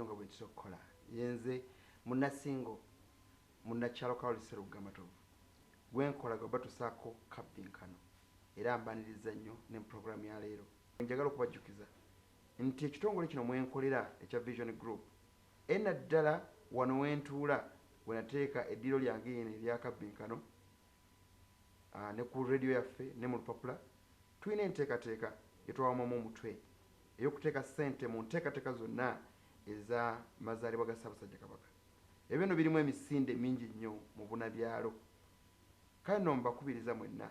Nga bwe ntera okukola, yenze Munnasingo, munnakyalo Kawoli Serugga Matovu, gwenkola gwe batusaako kabbinkano, era mbaniriza nnyo ne puroguramu ya leero. Njagala okubajjukiza nti ekitongole kino mwenkolera ekya Vision Group, ena ddala wano wentuula wenateeka eddiiro lyange yino erya kabbinkano, ne ku radio yaffe ne mu lupapula, tulina enteekateeka gyetwawamumu omutwe ey'okuteeka ssente mu nteekateeka zonna eza mazaalibwa ga Ssaabasajja Kabaka. Ebyo bino birimu emisinde mingi nnyo mu bunabyalo. Kale nno mbakubiriza mwenna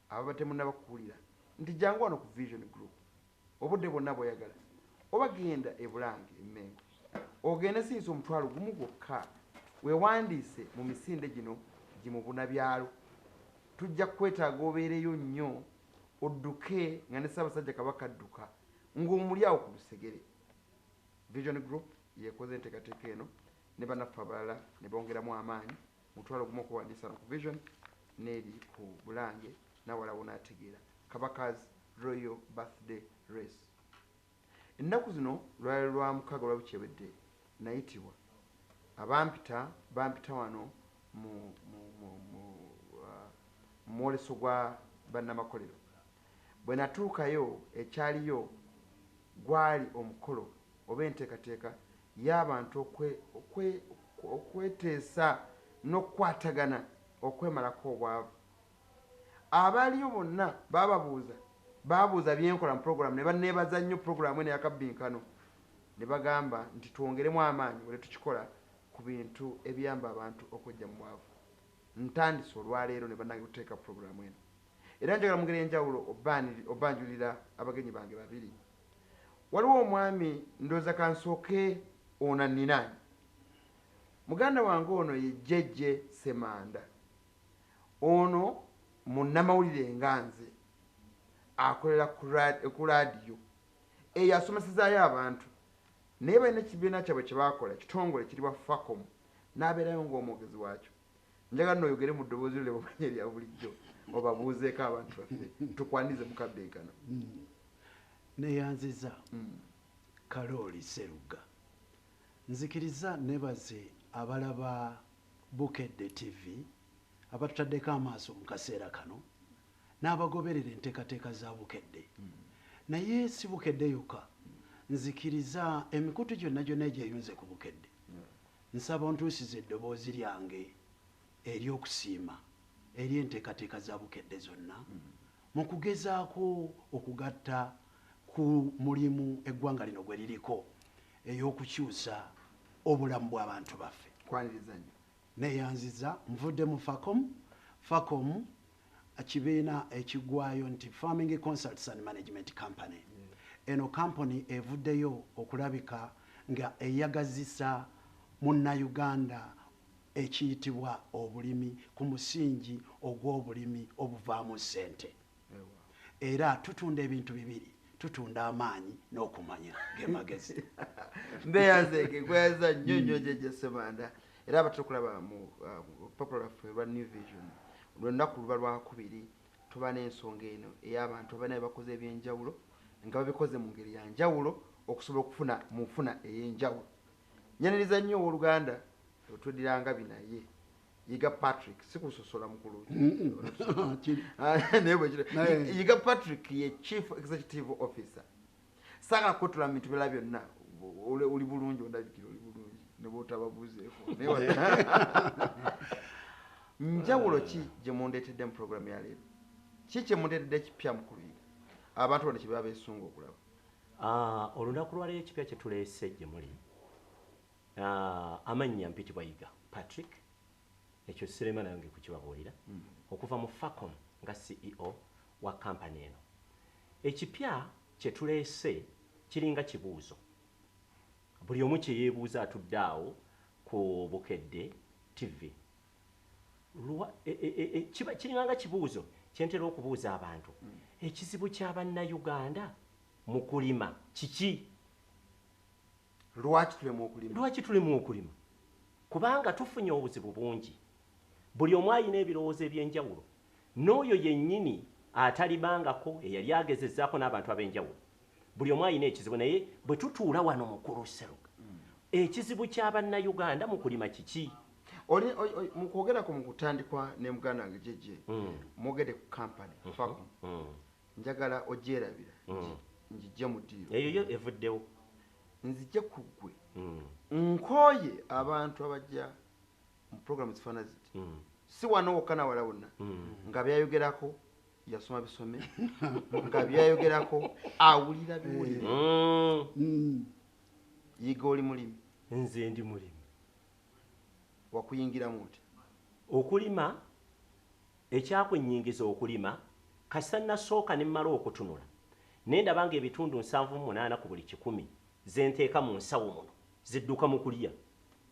ababadde munnaba kuwulira nti jangu wano ku Vision Group obudde bwonna bw'oyagala, oba genda e Bulange e Mmengo ogende siyinza 10,000 gwokka weewandiise mu misinde gino gimubunabyalo. Tujja kwetaaga obeereyo nnyo, odduke nga ne Ssaabasajja Kabaka adduka ng'omuli awo ku lusegere. Vision Group yekoze enteekateeka eno ne bannaffe abalala ne bongeramu amaanyi. 10,000 okuwandiisa ku Vision n'eri ku Bulange nawala wonaategeera Kabaka's Royal Birthday Race. Ennaku zino lwali lwa mukaaga lwa wiiki ewedde nayitibwa, abampita bampita wano mu mwoleso gwa bannamakolero. Bwe natuukayo ekyaliyo gwali omukolo oba enteekateeka y'abantu okweteesa n'okukwatagana okwemalako obwavu. Abaaliyo bonna babuuza byenkola mu puroguramu ne banneebaza nnyo puroguramu eno eyakabbinkano, ne bagamba nti twongeremu amaanyi bwe tukikola ku bintu ebiyamba abantu okwejja mu bwavu. Ntandise olwaleero ne bannange kuteeka puroguramu eno, era njagala mu ngeri enjawulo obanjulira abagenyi bange babiri. Waliwo omwami, ndowooza kansooke ono anninaanye, muganda wange ono ye Jjejje Ssemanda. Ono munnamawulire nga nze, akolera ku laadiyo eyo, asomesezaayo abantu, naye balina ekibiina kyabwe kye baakola, ekitongole kiribwa Facom, n'abeerayo ng'omwogezi waakyo. Njagala nno oyogere mu ddoboozi lyo lyebamanya erya bulijjo, obabuuzeeko abantu baffe, tukwanirize mu kabbenkano. Neyanziza Kalooli Seruga. Nzikiriza nebaze abalaba Bukedde TV abatutaddeko amaaso mu kaseera kano n'abagoberera enteekateeka za Bukedde. Naye si Bukedde yokka, nzikiriza emikutu gyonna gyonna egyeyunze ku Bukedde. Nsaba ontuusize eddoboozi lyange ery'okusiima eri enteekateeka za Bukedde zonna mu kugezaako okugatta ku mulimu eggwanga lino gwe liriko ey'okukyusa obulamu bw'abantu baffe. Kwaniriza nnyo. Neyanziza, nvudde mu Facom. Facom kibiina ekigwayo nti Farming Consults and Management Company. Eno company evuddeyo okulabika nga eyagazisa munnayuganda ekiyitibwa obulimi ku musingi ogw'obulimi obuvaamu ssente. Era tutunda ebintu bibiri, tutunda amaanyi n'okumanya ge magezi. Mbeyanzeeke, nkweyanza nnyo nnyo Jjejje Ssemanda. Era abatera okulaba mu lupapula lwaffe lwa New Vision, lwolunaku luba lwakubiri tuba n'ensonga eno ey'abantu abalina bye bakoze ebyenjawulo nga babikoze mu ngeri ya njawulo okusobola okufuna mu nfuna ey'enjawulo. Nyaniriza nnyo owooluganda otweddiranga binaye Yiga Patrick, si kusosola mukulu. Naye bwe kiri. Yiga Patrick ye Chief Executive Officer. Saagala kwetula mu bintu birala byonna. Oli bulungi, ondabikira oli bulungi ne bw'otababuuzeeko. Njawulo ki gye mundeetedde mu puroguramu ya leero? Ki kye mundeetedde ekipya, mukulu Yiga, abantu bano kye baba beesunga okulaba? Olunaku lwaleero ekipya kye tuleese gye muli, amannya mpitibwa Yiga Patrick, ekyo sirema nange kukibabuulira, okuva mu Facom nga CEO wa kampani eno. Ekipya kye tuleese kiringa kibuuzo buli omu kye yeebuuza atudde awo ku Bukedde TV. Kiringa nga kibuuzo kyentera okubuuza abantu: ekizibu ky'abannayuganda mu kulima kiki? Lwaki tulemu okulima? Lwaki tulemu okulima? Kubanga tufunye obuzibu bungi, buli omu alina ebirowoozo ebyenjawulo, n'oyo yennyini atalimangako eyali agezezzaako n'abantu ab'enjawulo, buli omu alina ekizibu. Naye bwe tutuula wano, mukulu Seruga, Ekizibu ky'abannayuganda mu kulima kiki? Oli mu kwogerako mu kutandikwa ne muganda wange JJ, mwogedde ku kampani Facom. Njagala ogyerabira, njijje mu ddiiro. Eyo yo evuddewo. Nzijje ku ggwe. Nkooye abantu abajja mu programu zifaanana ziti. Si wano wokka nawala wonna. Nga byayogerako yasoma bisome, nga byayogerako awulira biwulire. Yiga oli mulimi. Nze ndi mulimi. Wakuyingiramu otya? Okulima, ekyakunnyingiza okulima, kasita nasooka ne mmala okutunula. Ne ndaba ng'ebitundu 78 ku buli 100 ze nteeka mu nsawo muno zidduka mu kulya.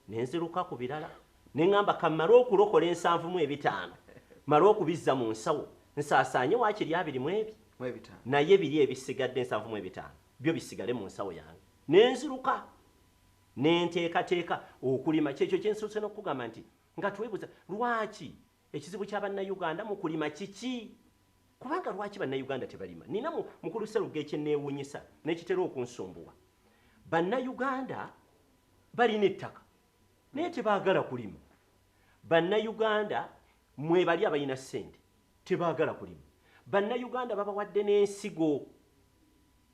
Ne nziruka ku birala. Ne ŋŋamba kammale okulokola 75, mmale okubizza mu nsawo, nsaasaanye waakiri 25. Naye biri ebisigadde 75 byo bisigale mu nsawo yange. Ne nziruka ne nteekateeka okulima. Kyekyo kye nsoose n'okugamba nti nga twebuuza lwaki ekizibu ky'abannayuganda mu kulima kiki? Kubanga lwaki bannayuganda tebalima? Nina mukulu Sseruga ekyenneewuunyisa n'ekitera okunsumbuwa. Bannayuganda balina ettaka naye tebaagala kulima. Bannayuganda mwe bali abalina ssente tebaagala kulima. Bannayuganda babawadde n'ensigo.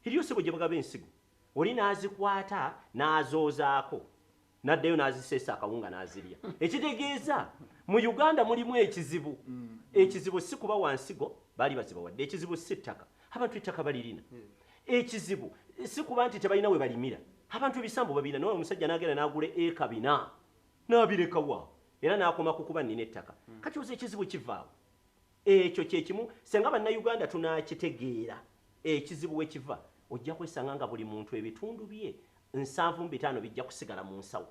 Eriyo ssebo gye bagaba ensigo. Oli n'azikwata n'azoozaako n'addayo n'aziseesa akawunga n'azirya. Ekitegeeza mu Uganda mulimu ekizibu. Ekizibu si kuba wa nsigo, baali bazibawadde. Ekizibu si ttaka, abantu ettaka balirina. Ekizibu si kuba nti tebalina we balimira, abantu ebisambu babirina. Naye omusajja n'agenda n'agula eka 4 n'abirekawa era n'akoma ku kuba nnina ettaka. Kati oza ekizibu kivaawo. Ekyo kye kimu singa bannayuganda tunaakitegeera ekizibu we kiva, ojja kwesanga nga buli muntu ebitundu bye 75 bijja kusigala mu nsawo.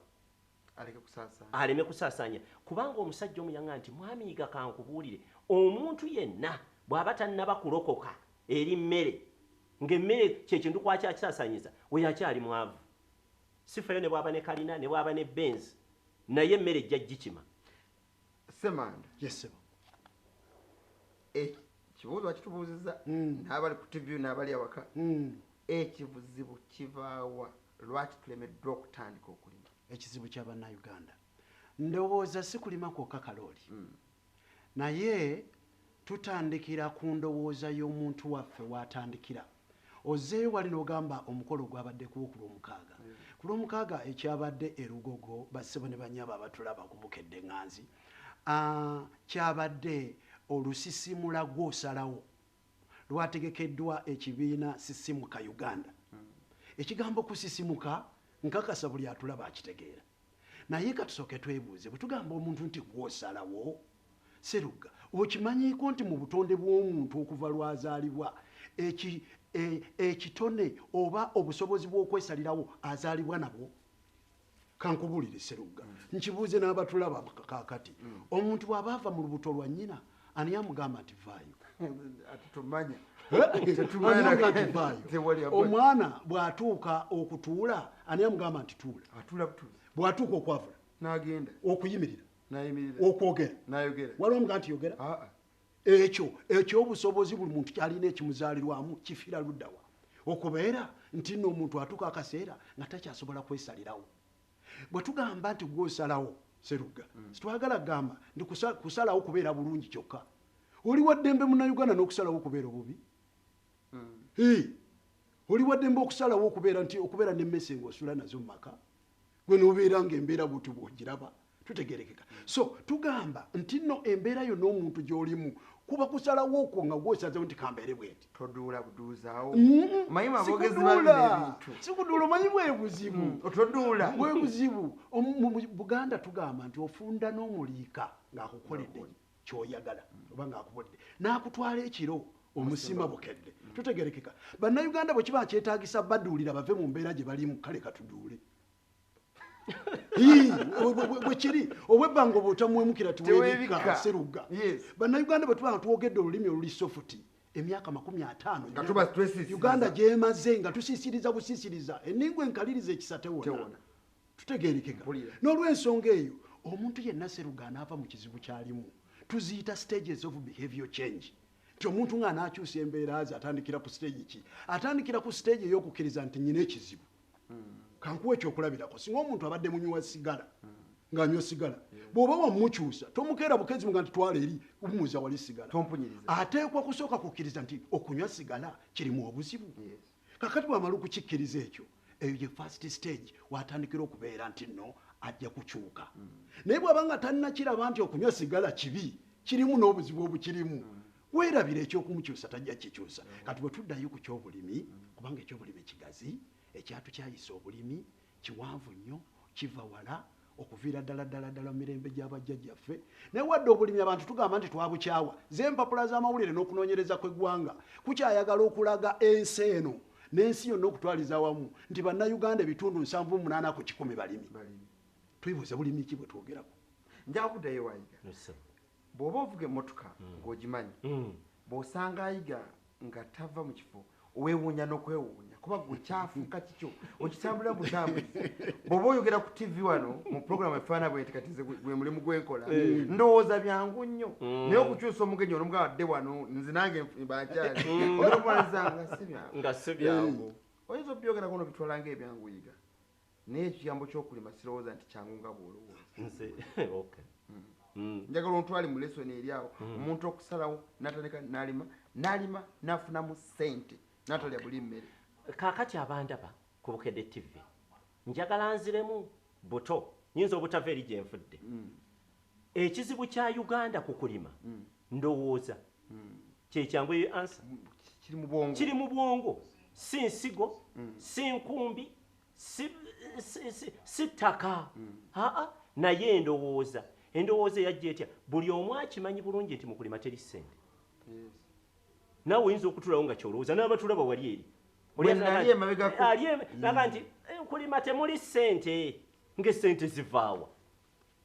Aleme kusaasaanya. Kubanga omusajja omu yaŋŋamba nti mwami Yiga kankubuulire, omuntu yenna bw'aba tannaba kulokoka eri mmere, ng'emmere kye kintu kw'akyakisaasaanyiza, oyo akyali mwavu. Sifayo ne bw'aba ne kalina ne bw'aba ne Benz, naye emmere ejja gikima. Ssemanda. Yes, ssebo. Ekibuuzo bakitubuuzizza n'abali ku TV n'abali awaka. Ekibuzibu kivaawa? Lwaki tulemeddwa okutandika okulima? Ekizibu ky'abannayuganda ndowooza si kulima kwokka kalooli, naye tutandikira ku ndowooza y'omuntu waffe w'atandikira. Ozzeeyo wali n'ogamba omukolo gwabadde ku Lwomukaaga. Ku Lwomukaaga ekyabadde e Lugogo, bassebo ne bannyabo abatulaba ku Bukedde Ŋŋanzi, kyabadde olusisimula gw'osalawo lwategekeddwa ekibiina Sisimuka Uganda. Ekigambo kusisimuka nkakasa buli atulaba akitegeera. Naye katusooke twebuuze, bwe tugamba omuntu nti gw'osalawo, Sseruga, okimanyiiko nti mu butonde bw'omuntu okuva lw'azaalibwa ekitone oba obusobozi bw'okwesalirawo azaalibwa nabwo? Kankubuulire Sseruga, nkibuuze n'abatulaba kaakati. Omuntu bw'aba ava mu lubuto lwa nnyina, ani amugamba nti vaayo? Atutumanya. Ani amugamba nti vaayo? Omwana bw'atuuka okutuula, ani amugamba nti tuula? Atuula butuuzi. Bw'atuuka okwavula? N'agenda. Okuyimirira? N'ayimirira. Okwogera? N'ayogera. Waliwo amugamba nti yogera? Ekyo ekyobusobozi buli muntu kyalina ekimuzaalirwamu kifiira luddawa? Okubeera nti nno omuntu atuuka akaseera nga takyasobola kwesalirawo. Bwe tugamba nti gw'osalawo, Sseruga, sitwagala kugamba nti kusalawo kubeera bulungi kyokka. Oli wa ddembe munnayuganda n'okusalawo okubeera obubi? Oli wa ddembe okusalawo okubeera nti okubeera n'emmese ng'osula nazo mu maka, gwe n'obeera ng'embeera bw'otyo bw'ogiraba, tutegerekeka. So tugamba nti nno embeera yonna omuntu gy'olimu kuba kusalawo okwo nga gw'osazeewo nti kambeere bwenti. Toduula buduuzaawo. Omanyi aboogezi babino ebintu. Sikuduula, omanyi bwe buzibu. Otoduula. Bwe buzibu. Mu Buganda tugamba nti ofunda n'omuliika ng'akukoledde ky'oyagala oba ng'akubodde n'akutwala ekiro omusima bukedde. Tutegerekeka. Bannayuganda bwe kiba kyetaagisa baduulira bave mu mbeera gye balimu, kale katuduule. Bwe kiri obwebbanga obutamuwemukira tiweebikka Sseruga. Bannayuganda bwe tuba nga twogedde olulimi oluli sofuti emyaka 50 nga tuba twesiisiriza, Uganda gy'emaze nga tusiisiriza busiisiriza, enningu enkaliriza ekisa tewona. Tutegerekeka. N'olw'ensonga eyo omuntu yenna Sseruga anaava mu kizibu ky'alimu tuziyita stages of behavior change. Nti omuntu ng'anaakyusa embeera ze atandikira ku stage ki? Atandikira ku stage ey'okukkiriza nti nnyina ekizibu. Kankuwa ekyokulabirako, singa omuntu abadde munywi wa sigala ng'anywa sigala, bw'oba wamukyusa tomukeera bukezi muga nti twala eri umuza wali sigala, ateekwa kusooka kukkiriza nti okunywa sigala kirimu obuzibu. Kakati bw'amala okukikkiriza ekyo, eyo ye first stage watandikira okubeera nti nno ajja kukyuka. Naye bw'aba nga tannakiraba nti okunywa sigala kibi, kirimu n'obuzibu obukirimu, weerabira ekyokumukyusa, tajja kikyusa. Kati bwe tuddayo ku kyobulimi, kubanga ekyobulimi kigazi, ekyatu kyayisa obulimi kiwanvu nnyo, kiva wala okuviira ddala ddala ddala mu mirembe gy'abajjajjaffe. Naye wadde obulimi abantu tugamba nti twabukyawa, z'empapula z'amawulire n'okunoonyereza kw'eggwanga kukyayagala okulaga ensi eno n'ensi yonna okutwaliza awamu nti bannayuganda ebitundu 78 ku 100 balimi. Twebuuze bulimi ki bwe twogerako? Nja kuddayo wayiga. Bw'oba ovuga emmotoka ng'ogimanyi, bw'osanga ayiga nga tava mu kifo, weewuunya n'okwewuunya kuba gwe kyafuuka kikyo okitambula butambuzi. Bw'oba oyogera ku TV wano mu puroguramu efaanana bwe nti kati nze gwe mulimu gwenkola, ndowooza byangu nnyo, naye okukyusa omugenyi onomugaa adde wano nze nange bankyali ogenda okumaliriza nga si byangu, nga si byangu. Oyinza obyogerako n'obitwala ng'ebyanguyiga, naye ekigambo ky'okulima sirowooza nti kyangu nga bw'olowooza. Okay. Njagala ontwale mu lesoni eri awo, omuntu okusalawo n'atandika n'alima n'alima n'afunamu ssente n'atalya buli mmere. Kaakati abandaba ku Bukedde TV, njagala nziremu buto, nyinza obutava eri gye nvudde. Ekizibu kya Uganda ku kulima, ndowooza kyekyangu eyo ansa kiri mu bwongo, kiri mu bwongo, si nsigo, si nkumbi, si ttaka. Aa, naye endowooza eyajja etya? Buli omu akimanyi bulungi nti mu kulima teri ssente. Naawe oyinza okutulawo nga kyolowooza, n'abatulaba wali eri naga nti kulima temuli ssente, ng'essente zivaawa.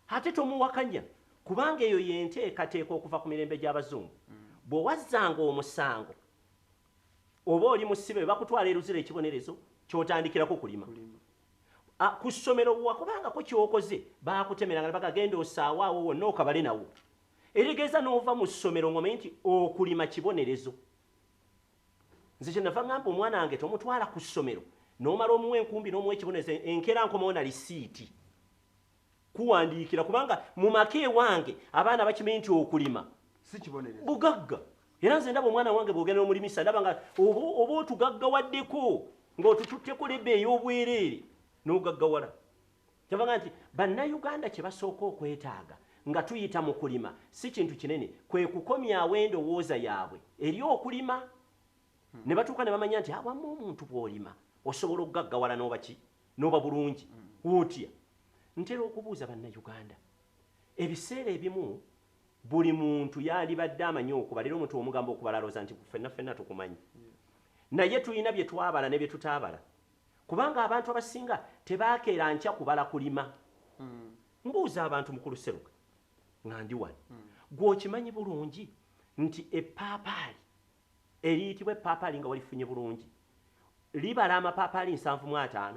Ate tomuwakanya, kubanga eyo y'enteekateeka okuva ku mirembe gy'abazungu. Bwe wazzanga omusango oba oli musibe, bakutwala eruzira ekibonerezo ky'otandikirako kulima. Ku ssomero wakubangako ky'okoze baakutemeranga ne bagagenda osaawo awo wonna okabale nawo. Erigeza n'ova mu ssomero ng'omanyi nti okulima kibonerezo. Nze kye nava ngamba omwana wange tomutwala ku ssomero n'omala omuwa enkumbi n'omuwa ekibonerezo, enkeera nkomawo na lisiiti kuwandiikira, kubanga mu maka ewange abaana bakimanyi nti okulima si kibonerezo, bugagga. Era nze ndaba omwana wange bw'ogenda n'omulimisa, ndaba nga oba otugaggawaddeko ng'otututteko leba ey'obwereere n'ogaggawala. Kyavanga nti bannayuganda kye basooka okwetaaga nga tuyita mu kulima si kintu kinene, kwe kukomyawo endowooza yaabwe eri okulima. Ne batuuka ne bamanya nti awamu omuntu bw'olima osobola okugaggawala n'oba ki, n'oba bulungi. Otya? Ntera okubuuza bannayuganda, ebiseera ebimu buli muntu yandibadde amanyi okubala, era omuntu omugamba okubala alowooza nti ffenna ffenna tukumanyi, naye tulina bye twabala ne bye tutaabala, kubanga abantu abasinga tebaakeera nkya kubala kulima. Mbuuza abantu mukulu Seruka nga ndi wano, gw'okimanyi bulungi nti eppaapaali eriyitibwa eppaapaali nga walifunye bulungi libala amapaapaali 75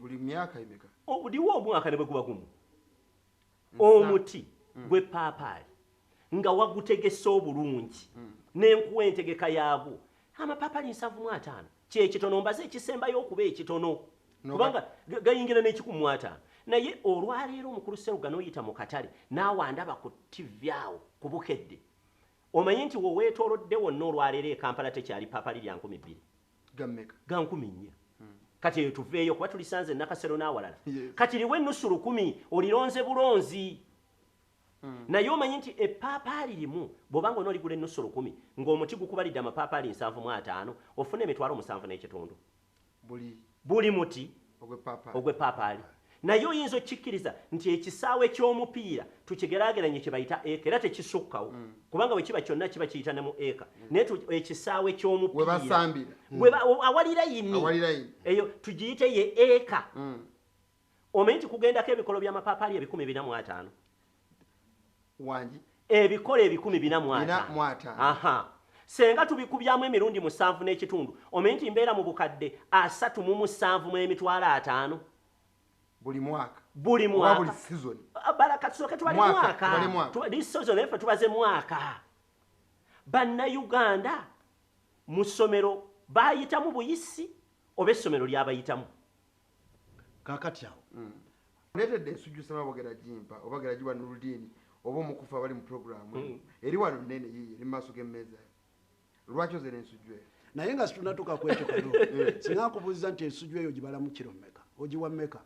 buli myaka emeka? Liwa omwaka ne bwe guba gumu. Omuti gw'eppaapaali nga wagutegese obulungi n'enkuwa entegeka yaagwo, amapaapaali 75 kyekitono, mbaze ekisembayo okuba ekitono, kubanga gayingira n'150. Naye olwaleero omukulu Seruga n'oyita mu katale naawe andaba ku TV awo ku Bukedde, omanyi nti weweetoolodde wonna olwaleero e Kampala tekyali paapaali lya 2000, ga 4000. Kati eyo tuveeyo kuba tulisanze Nakasero n'awalala. Kati liwe nusu 1000 olironze bulonzi. Naye omanyi nti eppaapaali limu bw'obanga onooligula ennusu 1000 ng'omuti gukubalidde amapaapaali 75, ofuna emitwalo 7.5 buli muti ogw'eppaapaali. Naye oyinza okkikkiriza nti ekisaawe ky'omupiira tukigeraageranye kye bayita eka, era tekisukkawo, kubanga bwe kiba kyonna kiba kiyita ne mu eka. Naye ekisaawe ky'omupiira awali layini eyo tugiyite ye eka. Omanyi nti kugendako ebikolo by'amapaapaali 405 wangi, ebikolo 405. Aha, senga tubikubyamu emirundi 7.5, omanyi nti mbeera mu bukadde 37,500 buli mwaka, buli mwaka, buli season. Baraka tusooke tubale mwaka, this season efe tubaze mwaka. Bannayuganda mu ssomero bayitamu buyisi oba essomero lyabayitamu? Kakati awo Leetedde ensujju sama bogera gimpa oba gera giwa Nurudini oba omukufu abali mu puroguramu eri wano nnene yiye eri mu maaso g'emmeeza. Lwaki ozera ensujju eyo? Naye nga situnatuuka ku ekyo kano, singa nkubuuziza nti ensujju eyo gibalamu kiro mmeka, ogiwa mmeka?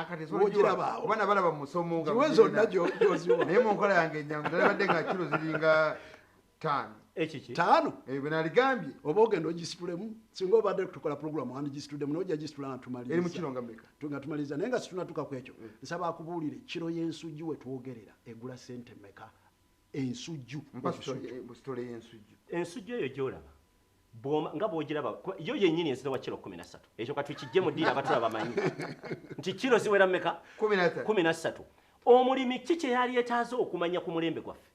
Kati esobola Wogiraba ogiwa. awo. Oba nabalaba mu musomo nga Giwe mugirina. zonna gy'oziwa. Naye mu nkola yange ennyangu nalabadde nga kiro ziringa 5. Ekiki? 5? Bwe naligambye. Oba ogenda ogisitulemu, singa obadde tukola puroguramu wandigisituddemu, naye ojja gisitula nga tumaliriza. Eri mu kiro nga mmeka? Nga tumaliriza, naye nga situnatuuka ku ekyo, nsaba akubuulire kiro y'ensujju we twogerera egula ssente mmeka? Ensujju. Mpa Omusujju. sitole y'ensujju. Ensujju eyo gy'olaba, nga bw'ogiraba, kuba yo yennyini enzita wa kiro 13. Ekyo katukijje mu ddiiro abatulaba bamanyi. Nti kiro ziwera mmeka? 13. 13. Omulimi ki kye yali yeetaaze okumanya ku mulembe gwaffe?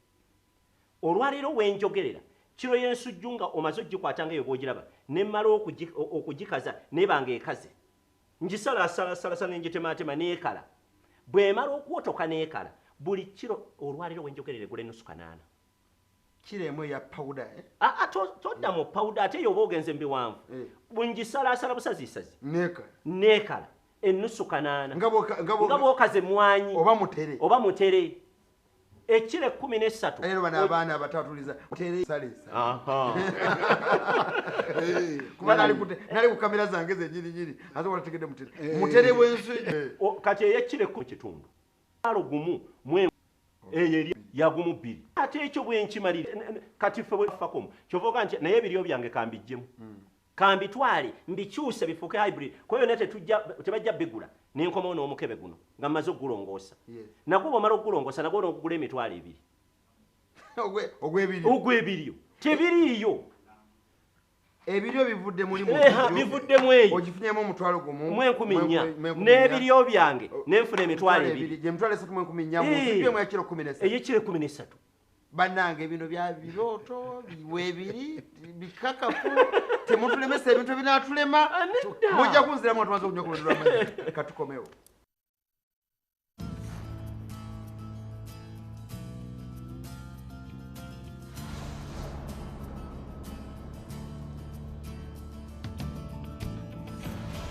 Olwaleero we njogerera, kiro y'ensujju nga omaze ogikwata nga eyo bw'ogiraba, ne mmala okugikaza n'eba ng'ekaze. Ngisalaasalasalasala ne ngitemaatema n'ekala. Bw'emala okwotoka n'ekala, buli kiro olwaleero we njogerera egula ennusu 8. Kiro emu eya powder, eh? Todda mu powder, ate eyo oba ogenze mu biwanvu. Bwe ngisalaasala busazisazi. N'ekala. N'ekala. Ennusu 8. Nga bw'oka-, Nga bw'okaza emmwanyi. Oba mutere. Oba mutere. Ekiro 13. Leero bano abaana abato atuliza mutere saleesa. Kuba nali ku kamera zange zennyini nnyini, ate walategedde mutere. Mutere w'ensujju. Kati ey'ekiro ekkumi kitundu. Alo gumu, mwe eyo eri yagumu 2. Ate ekyo bwe nkimalira, kati ffe bwe tufakomu. Ky'ova ogaa nti naye ebiryo byange kambiggyemu. Kambitwale, mbikyuse bifuuke hybrid. Kuba yonna tebajja bigula. Ne nkomawo n'omukebe guno nga mmaze okugulongoosa. Nagwo bw'omala okugulongoosa, nagwo n'ogugula emitwalo 2. Ogw'ebiryo. Ogw'ebiryo. Tebiriiyo. Ebiryo bivudde muli mu Eha, biryo. bivuddemu eyo. Ogifunyemu omutwalo gumu. Mu enkumi nnya. Mu enkumi nnya. N'ebiryo byange, ne nfuna emitwalo Emitwalo ebiri. ebiri. Gye mitwalo esatu mu enkumi nnya mu nsujju emu ya kiro 13. Ey'ekiro 13. Bannange bino bya birooto, weebiri, bikakafu, temutulemesa ebintu ebinaatulema. Nedda. Mujja kunziramu nga tumaze okunywa ku lwendo lw'amazzi. Katukomewo.